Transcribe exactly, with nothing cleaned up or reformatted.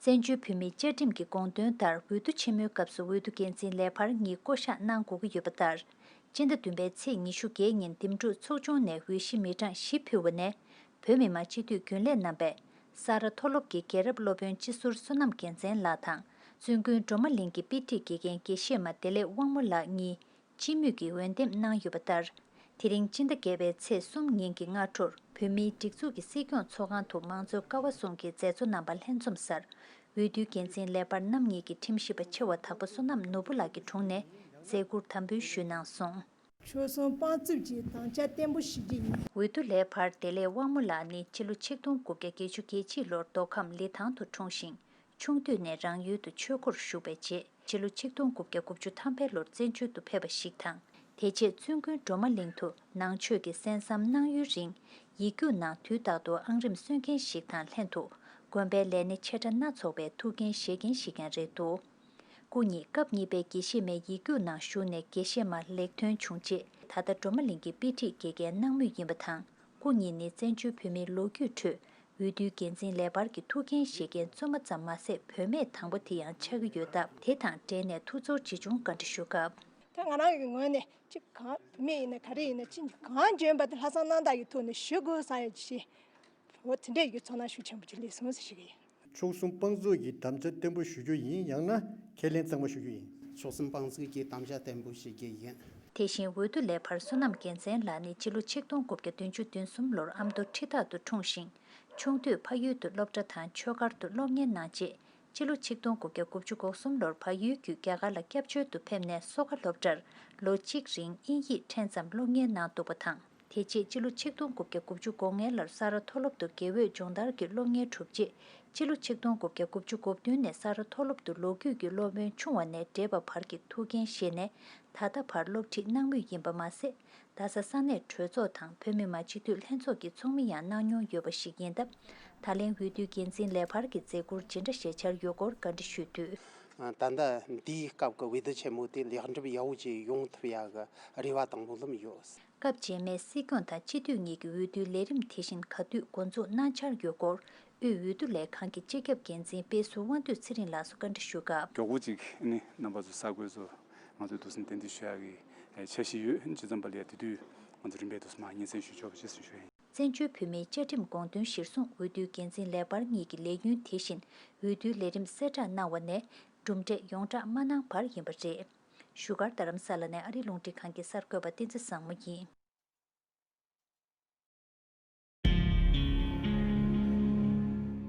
བཙན་བྱོལ་བོད་མིའི་བཅའ་ཁྲིམས་ཀྱི་དགོངས་དོན་ལྟར། འོས་བསྡུ་ཆེན་མོའི་སྐབས་སུ་འོས་བསྡུ་འགན་འཛིན་ལས་འཕར་གཉིས་བསྐོ་གཞག་གནང་དགོས་ཀྱི་ཡོད་པ་ལྟར། སྤྱི་ཟླ་བདུན་པའི་ཚེས་ཉི་ཤུ་བརྒྱད་ཉིན་འདེམས་སྒྲུག་ཚོགས་ཆུང་ནས་འོས་གཞི་མི་གྲངས་བཞི་ཕུལ་བ་ནས། བོད་མི་མང་སྤྱི་འཐུས་རྒྱུན་ལས་རྣམ་པས་ས་རཱ་མཐོ་སློབ་ཀྱི་རྒྱལ་རབས་སློབ་དཔོན་སྤྱི་ཟུར་བསོད་ནམས་རྒྱལ་མཚན་ལགས་དང་། བཙུན་དགོན་སྒྲོལ་མ་གླིང་གི་དཔེ་ཁྲིད་དགེ་རྒན་དགེ་བཤེས་མ་བདེ་ལེགས་དབང་མོ་ལགས་གཉིས། སྤྱི་མོས་ཀྱིས་འོས་འདེམས་གནང་ཡོད་པ་ལྟར། དེ་རིང་སྤྱི་ཟླ་བརྒྱད་པའི་ཚེས་གསུམ་ཉིན་གྱི་སྔ་དྲོར། བོད་མིའི་སྒྲིག་འཛུགས་ཀྱི་སྲིད་སྐྱོང་ཚོགས་ཁང་དུ་མང་གཙོའི་ཀ་བ་གསུམ་གྱི་མཛད་གཙོ་རྣམ་པ་ལྷན་འཛོམས་སར། འོས་བསྡུའི་འགན་འཛིན་ལས་འཕར་རྣམ་གཉིས་ཀྱི་ཁྲིམས་ཞིབ་པ་ཆེ་བ་དྭགས་པོ་བསོད་ནམས་ནོར་བུ་ལགས་ཀྱི་དྲུང་ནས་མཛད་ཁུར་དམ་འབུལ་ཞུས་གནང་སོང་། ཆོལ་གསུམ་དཔང་བཙུགས་ཀྱིས་དམ་བཅའ་བརྟན་པོ་ཞུ་རྒྱུ་ཡིན། འོས་བསྡུ་ལས་འཕར་བདེ་ལེགས་དབང་མོ་ལགས་ནི་སྤྱི་ལོ་ཆིག་སྟོང་དགུ་བརྒྱ་བརྒྱད་ཅུ་གྱ་གཅིག་ལོར་མདོ་ཁམས་ལི་ཐང་དུ་འཁྲུངས་ཤིང་། ཆུང་དུས་ནས་རང་ཡུལ་དུ་ཆོས་སྒོར་ཞུགས་པའི་རྗེས། སྤྱི་ལོ་ཆིག་སྟོང་དགུ་བརྒྱ་དགུ་བཅུ་ཐམ་པའི་ལོར་བཙན་བྱོལ་དུ་ཕེབས་པ་ཞིག་དང་། དེ་རྗེས་བཙུན་དགོན་སྒྲོལ་མ་གླིང་དུ་ནང་ཆོས་ཀྱི་གསན་བསམ་གནང་ཡུན་རིང་། ཡིག་རྒྱུགས་ནང་དུས་རྟག་ཏུ་ཨང་རིམ་སྲོལ་མཁན་ཞིག་དང་ལྷན་དུ། དགོན་པའི་ལས་སྣེ་ཆེ་ཕྲ་སྣ་ཚོགས་པའི་ཐུགས་འགན་བཞེས་མཁན་ཞིག་ཀྱང་རེད་འདུག་སྐུ་ཉིད་སྐབས་གཉིས་པའི་དགེ་བཤེས་མའི་ཡིག་རྒྱུགས་ནང་ཞུགས་ནས་དགེ་བཤེས་མར་ལེགས་ཐོན་བྱུང་རྗེས། ད་ལྟ་སྒྲོལ་མ་གླིང་གི་དཔེ་ཁྲིད་དགེ་རྒན་གནང་མུས་ཡིན་པ་དང་། སྐུ་ཉིད་ནི་བཙན་བྱོལ་བོད་མིའི་ལོ་རྒྱུས་ཁྲོད། འོས་བསྡུའི་འགན་འཛིན་ལས་འཕར་གྱི་ཐུགས་འགན་བཞེས་མཁན་བཙུན་མ་ཙམ་མ་ཟད། བུད་མེད་དང་པོ་དེ་ཡང་ཆགས་ཀྱི་ཡོད་སྟབས། དེ་དང་འབྲེལ་ནས་ཐུགས་ཚོར་ཇི་བྱུང་བཀའ་འདྲི་ཞུ་སྐབས། ད་ང་རང་གི་ངོས་ནས་ཅིག་གང་བུད་མེད་ཡིན་ན་ག་རེ་ཡིན་ན་ཅིག་གང་འཇོན་པ་དེ་ལྷག་བསམ་རྣམ་དག་གི་ཐོག་ནས་ཞུ་དགོས་བསམ་ཡོད་ཅེས། འོ་དེ་འདྲས་ཀྱི་ཚོར་སྣང་ཤུགས་ཆེན་པོ་ཅིག་སླེབས་སོང་ཟེར་ཞུ་གི་ཡིན། ཆོལ་གསུམ་དཔང་བཙུགས་ཀྱིས་དམ་བཅའ་བརྟན་པོ་ཞུ་རྒྱུ་ཡིན། ཡང་ན་ཁས་ལེན་གཙང་མ་ཞུ་རྒྱུ་ཡིན། ཆོལ་གསུམ་དཔང་བཙུགས་ཀྱིས་དམ་བཅའ་བརྟན་པོ་ཞུ་རྒྱུ་ཡིན། དེ་བཞིན་འོས་བསྡུ་ལས་འཕར་བསོད་ནམས་རྒྱལ་མཚན་ལགས་ནི་སྤྱི་ལོ་ཆིག་སྟོང་དགུ་བརྒྱ་བདུན་ཅུ་དོན་གསུམ་ལོར་ཨ་མདོ་ཁྲི་ཐག་ཏུ་འཁྲུངས་ཤིང་། ཆུང་དུས་ཕ་ཡུལ་དུ་སློབ་གྲྭ་དང་ཆོས་སྒར་དུ་སློབ་གཉེར་གནང་རྗེས། སྤྱི་ལོ་ཆིག་སྟོང་དགུ་བརྒྱ་དགུ་བཅུ་གོ་གསུམ་ལོར་བལ་ཡུལ་བརྒྱུད་རྒྱ་གར་ལ་སྐྱབས་བཅོལ་དུ་ཕེབས་ནས་གསོ་ཁ་སློབ་གྲྭར་ལོ་གཅིག་རིང་དབྱིན་ཡིག་ཕྲན་ཙམ་སློབ་གཉེར་གནང་འདུག་པ་དང་། དེ་རྗེས་སྤྱི་ལོ་ཆིག་སྟོང་དགུ་བརྒྱ་དགུ་བཅུ་གོ་ལྔ་ལོར་ས་རཱ་མཐོ་སློབ་ཏུ་དགེ་འོས་སྦྱོང་བརྡར་གྱི་སློབ་གཉེར་གྲུབ་རྗེས། སྤྱི་ལོ་ཆིག་སྟོང་དགུ་བརྒྱ་དགུ་བཅུ་གོ་བདུན་ནས་ས་རཱ་མཐོ་སློབ་ཏུ་ལོ་རྒྱུས་ཀྱི་སློབ་དཔོན་ཆུང་བ་ནས་བགྲེས་པ་བར་གྱི་ཐུགས་འགན་བཞེས་ནས། ད་ལྟ་བར་སློབ་ཁྲིད་གནང་མུས་ཡིན་པ་མ་ཟད། རྡ་ས་ས་གནས་གྲོས་ཚོགས་དང་བོད་མི་མང་སྤྱི་འཐུས་ལྷན་ཚོགས་ཀྱི་ཚོགས་མི་ཡང་གནང་མྱོང་ཡོད་པ་ཞིག་ཡིན་སྟབས། ད་ལན་འོས་བསྡུའི་འགན་འཛིན་ལས་འཕར་གྱི་མཛད་ཁུར་ཇི་འདྲ་བཞེས་འཆར་ཡོད་སྐོར་བཀའ་འདྲི་ཞུས་དུས། ད་ལྟ་འདིའི་སྐབས་ཀྱི་འོས་བསྡུ་ཆེན་མོ་དེ་ལེགས་འགྲུབ་ཡག་པོ་ཅིག་ཡོང་ཐུབ་ཡག་གི་རེ་བ་དང་སྨོན་ལམ་ཡོད། སྐབས་རྗེས་མའི་སྲིད་སྐྱོང་དང་སྤྱི་འཐུས་གཉིས་ཀྱི་འོས་བསྡུའི་ལས་རིམ་དེ་བཞིན་ག་དུས་འགོ་འཛུགས་གནང་འཆར་ཡོད་སྐོར། དབུས་འོས་བསྡུ་ལས་ཁང་གི་སྤྱི་ཁྱབ་འགན་འཛིན་དཔེ་ཟུར་དབང་འདུས་ཚེ་རིང་ལགས་སུ་བཀའ་འདྲི་ཞུ་སྐབས། མགྱོགས་པོ་ཅིག་ནི་རྣམ་པ་ཚོ་ས་ཁུལ་ཚོ་ང་ཚོས་འདུག་སེ་གཏན་འདྲེན་ཞུ་ཡག་གི་འཆར་གཞི་ཡོད། ཇི་ཙམ་པ་ལས་དེ་དུས་ང་ཚོ་རིམ་པས་འདུག་སེ་མར་སྙན་སེང་ཞུ་ཆོག་པ་ཅིག་གསུང་ཞུ་ཡ་ཡིན། བཙན་བྱོལ་བོད་མིའི་བཅའ་ཁྲིམས་དགོངས་དོན་གཞིར་བཟུང་འོས་བསྡུའི་འགན་འཛིན་ལས་འཕར་གཉིས་ཀྱི་ལས་ཡུན་དེ་བཞིན་འོས་བསྡུའི་ལས་རིམ་གསལ་བསྒྲགས་གནང་བ་ནས་གྲུབ་འབྲས་ཡོངས་བསྒྲགས་མ་གནང་བར་ཡིན་པ་རེད། བཞུགས་སྒར་རྡ་རམ་ས་ལ་ནས་ཨ་རིའི་རླུང་འཕྲིན་ཁང་གི་གསར་འགོད་པ་བསྟན་འཛིན་བཟང་མོ་ཡིན།